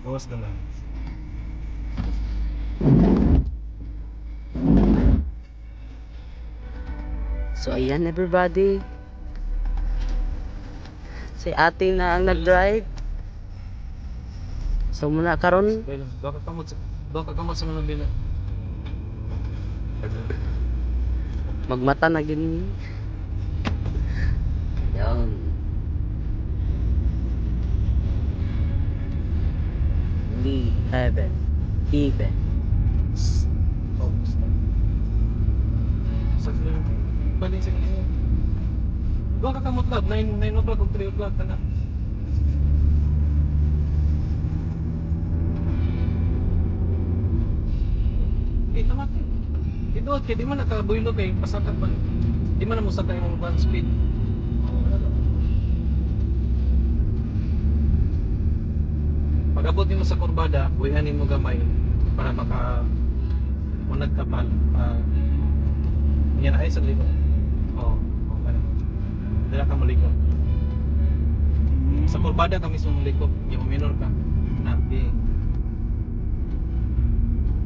Gawas na lang. So ayan, everybody. Si ate na ang nag-drive. So muna karon Baka kamot sa mga bila. Magmata na gin. Yan. We haven't even Oh, sa balik sa kanya. Baka kamot lang 9 o'clock o 3 o'clock kana. Eh, tama to. Ito, kay di man nakabuylo kay pasakat man. Di man na mo sakay imong one speed. Pag abot nimo sa kurbada, buhian nimo gamay para maka unag ka pa. Yan ay sa ligo. Oo, oh, okay. Dira ka moliko. Sa kurbada ka mismo moliko, yung minor ka. Na, di.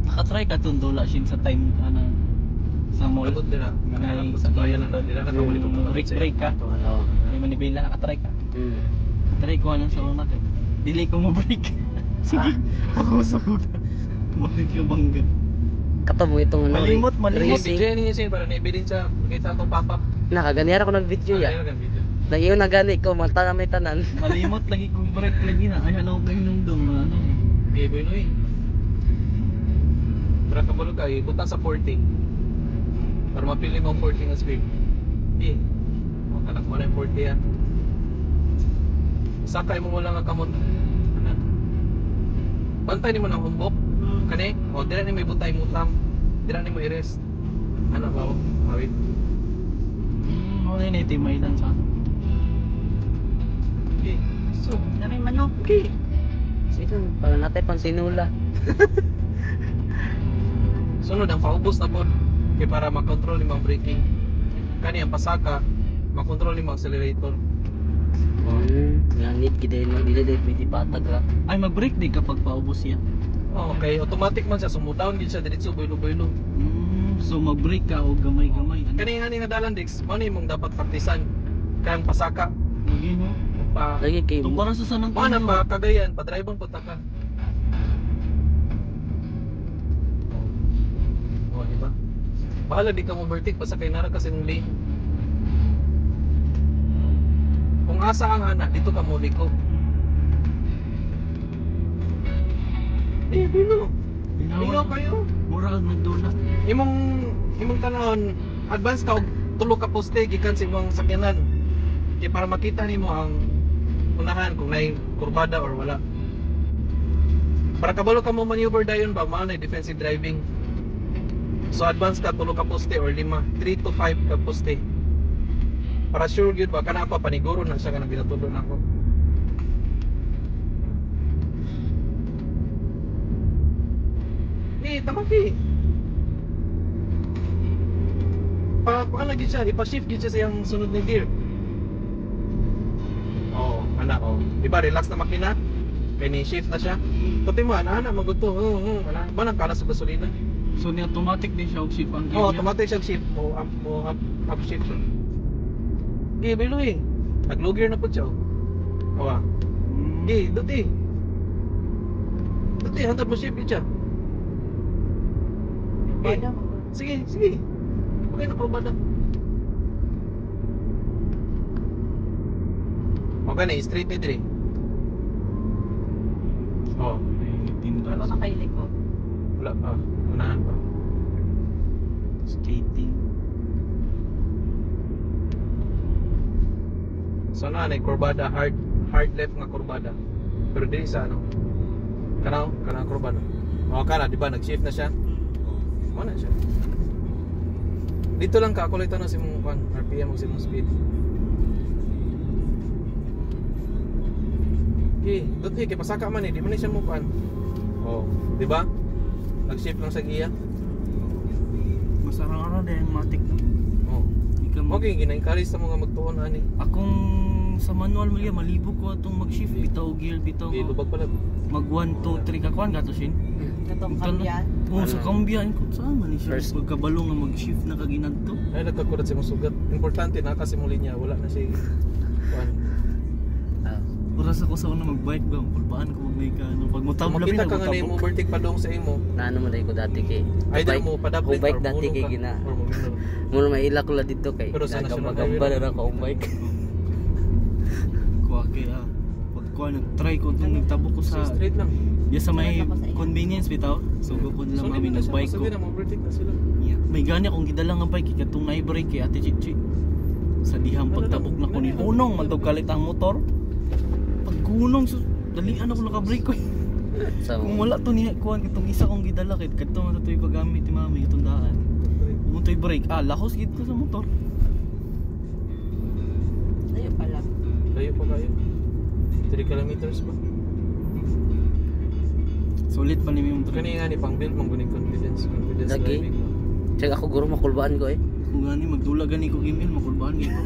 Nakatry ka itong dula sin sa time ano sa mall. Abot dira. Ay, Sa bayan na dira ka moliko. Break break ka. Oo. May manibela nakatry ka. Try ko anong sa una kay. Dili ko mo break. Sige. Ako sa kuta. Mabig yung bangga. Kato mo itong ano, Malimot, malimot. racing. Video niya siya para na ebidensya kita atong pop-up. Nakaganyan ako nag-video ya. Ayun, ang video. Nag-iyon na gani ko, mata na may tanan. Malimot lagi kong break lagi na. Ay ano ko yung dong ano. Di ba yun eh? Para kabalo ka, ikutan sa 40. Para mapili mo ang 40 nga speed. Di. O, kanak mo na yung 40 yan. Sakay mo mo lang ang kamot. Ano? Bantay ni mo ng humbok. Kani? O, dira ni mo ibutay mo tam. Dira ni mo i-rest. Ano ba? Mawit. Wala na itimay lang sa ano. Okay. So, Daming manok. okay. Sige, para natay pang sinula. Sunod ang paubos na pod kay para makontrol nimo ang braking. Kani ang pasaka, makontrol nimo ang accelerator. Nga need gid no, dili dili pwede patag ra. Ay mag-break din kapag paubos siya. Oh, okay, automatic man siya sumudown gid siya diretso boylo-boylo. So mag-break ka o gamay-gamay. Ano? Kani nga ni nga dalan Dix, mao ni imong dapat praktisan. Kay ang pasaka Lagi no. pa Lagi kay Tumpara sa San mao na Antonio. pa Cagayan, pa drive on punta ka. Oh, di ba? Bahala di ka mo overtake basta kay nara kasi ng lane. Kung asa ang anak, dito ka mo liko. Eh, bilo. Bilo kayo. Mura kag nagdula. Imong tanawon, advance ka og tulo ka poste gikan sa imong sakyanan. Kay para makita nimo ang unahan kung naay kurbada or wala. Para kabalo ka mo maneuver dayon ba, mao na defensive driving. So advance ka tulo ka poste or lima, 3 to 5 ka poste. Para sure gyud ba kana ako paniguro na siya kanang ginatulo nako. Eh, tama ki. Pa paano gyud siya, ipa-shift gyud siya sa iyang sunod na gear. Oh, ana oh. Di ba relax na makina? Kay ni shift na siya. Tuti mo ana ana maguto. Oo, oo, ana ba nang kala sa gasolina? So ni automatic din siya og shift ang gear Oh, niya. automatic siya shift mo up mo up, up shift siya. Gi, bilo eh. Nag-low gear na po siya. Oh. Awa. Gi, duti. Duti, hantad mo shift yun siya. Gi. Sige, sige. Okay na, probada. Okay na, straight ni Dre. Oh, Tinda. Wala na kay liko. Wala pa. Unahan pa. Skating. So na na kurbada hard hard left nga kurbada. Pero dili sa ano. Kanang kanang kurbada. O kana di ba nag-shift na siya? Mo na siya. Dito lang calculate na si mong kwan, RPM ug si mong speed. Okay, dito kay pasaka man eh, di man ni siya mo kwan. Oh, di ba? Nag-shift lang sa giya. Masarang din matic no. Oh. Di ka Okay, gina-encourage sa mga magtuon ani. Akong Sa manual mo malibog ko atong mag-shift bitaw gear bitaw. Di lubag pala. Mag 1 2 3 ka kuan gato sin. Katong kambyan. Oh, sa kambyan ko saan man ni siya pagkabalo nga mag-shift na kaginadto. Ay nagkakurat sa imong sugat. Importante na kasi muli niya wala na siya kuan. Oras ako sa una mag-bike ba, kulbaan ko mag ka ano pag motab labi Makita na ka nga nimo overtake padong sa imo. Naano man ko dati kay. Either mo padaplit bike dati kay gina. Muna maila ko la dito kay. Pero sa national nagamba na ako ang bike. Kuha kay pagkuha nag-try ko itong nagtabo ko sa straight lang. Ya sa may convenience bitaw. So ko nila mami nag-bike ko. Sige na mo-overtake na sila. May gani akong gidala nga bike kay katong na-brake kay Ate Chichi. Sa dihang pagtabok na ko ni hunong man kalit ang motor. Pagkunong so dalian ako naka-brake ko. So, kung wala to niya kuan kitong isa kong gidala kay kadto man to ipagamit ni mami itong daan. Umutoy brake. Ah, lahos gid ko sa motor. Layo pala. Layo pa kayo. 3 kilometers pa. Sulit pa ni mi motor. Kani nga ni pang build man guning confidence, confidence lagi. Driving. Check ako guro makulbaan ko eh. Kung gani magdula gani ko email makulbaan gid ko.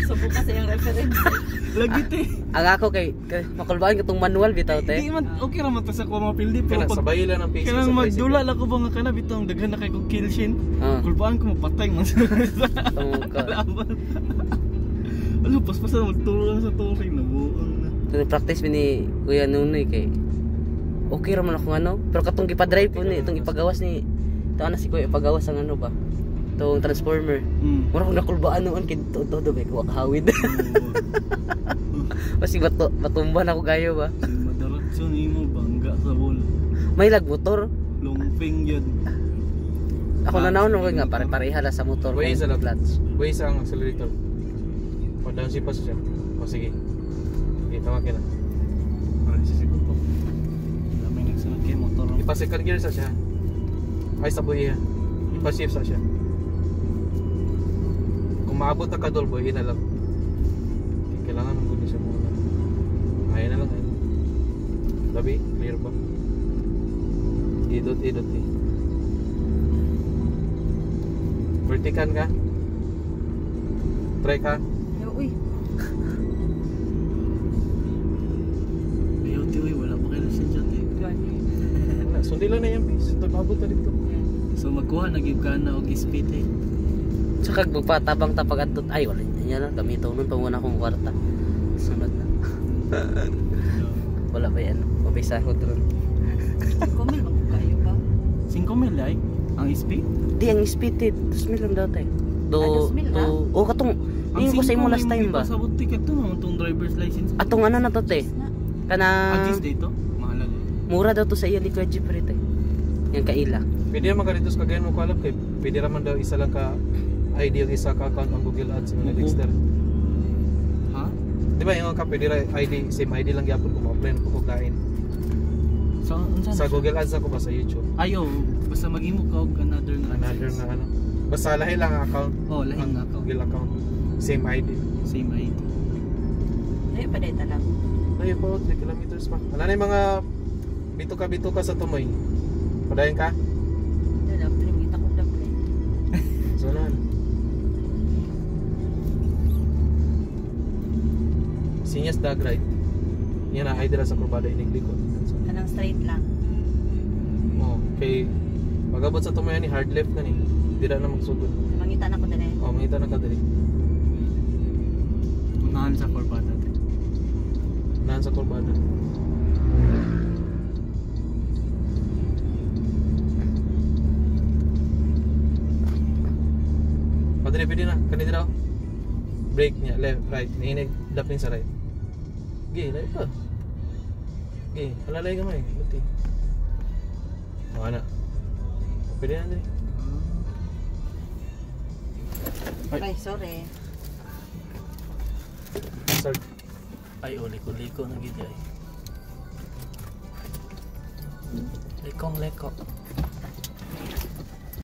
So bukas yung reference. Lagi te. Ang ako kay makulbaan katong manual bitaw te. Di man okay ra man ta sa kuha mapildi pero pag sabay lang ang pace. Kanang magdula lang ko ba nga kana bitaw ang daghan na kay kog kill shin. Kulbaan ko mapatay man sa kalaban. Ano paspasan magturo lang sa touring na buong na. So, practice mi ni Kuya Nunoy kay okay ra man ako ano pero katong gipa-drive po ni itong ipagawas ni taon na si Kuya ipagawas ang ano ba itong transformer. Mura kong nakulbaan noon kay todo ba ko kahawid. Basi bato matumba na ako kayo ba. Madaratso nimo bangga sa wall. May lag motor. Longping yun. Ako na naon nga pare-pareha la sa motor. Way sa clutch. Way sa ang accelerator. O down si pa siya. O sige. Okay, tama kina. Para siya siguro. Dami nagsunod kay motor. Ipa second gear sa siya. Ay sa buhi. Ipa shift sa siya. Kung maabot na ka dol, buhi na lang. Okay, kailangan mong guni siya muna. Ayaw na lang eh. Labi, clear ba? Idot, idot eh. Vertikan ka? Try ka? Uy. Ayaw ti, uy, wala pa kayo lisensya ti. Wala, sundi lang na yan, please. Ito, maabot na dito. So magkuha, nag-give ka na og speed eh. Tsaka magpatabang tapag adto ay wala niya na gamito nun panguna akong kwarta. Sunod na. Wala ba yan? Mabay sahod ron. 5 mil man kayo ba? 5 mil ay ang SP? Di ang SP te, 2 mil lang daw te. Do 2 mil do oh katong yung ko sa imo last time ba? Pasabot ticket to man tong driver's license. Atong ano na to te? Kana Agis dito? Mahal lagi. Mura daw to sa iya ni Kuya Jeffrey te. Yang kaila. Pwede naman ka dito sa Cagayan mo ko alam kay pwede raman daw isa lang ka ID yung isa ka account ang Google Ads yung Dexter. Ha? Di ba yung ka pwede ra ID same ID lang gyapon kung ma-apply na ko kain. So unsa Sa Google Ads ako ba sa YouTube? Ayo, basta maghimo ka og another nga another nga ano. Basta lahi lang ang account. Oh, lahi nga account. Google account. Same ID. Same ID. Layo pa dahil talag. Layo pa, 3 kilometers pa. Ano na yung mga bituka-bituka sa Tumoy? Padayon ka? Daplin, kita kong daplin. So na. Sinyas dag right. Yan na, ay dira sa kurbada iniglikod. Kanang straight lang. Oh, kay pag-abot sa Tumoy ni hard left na ni. Dira na magsugod. Mangita na ko dali. Oh, mangita na ka dali. Unahan sa kurbada. Unahan sa kurbada. Padre, pwede na. Kani dira. Brake niya, left, right. Nahinig, daplin sa right. Okay, layo pa. Okay, alalay gamay. Buti. O, ana. Pwede na dali. Ay, sorry. Start. Ay, oh, liko-liko na gid ay. Lekong leko.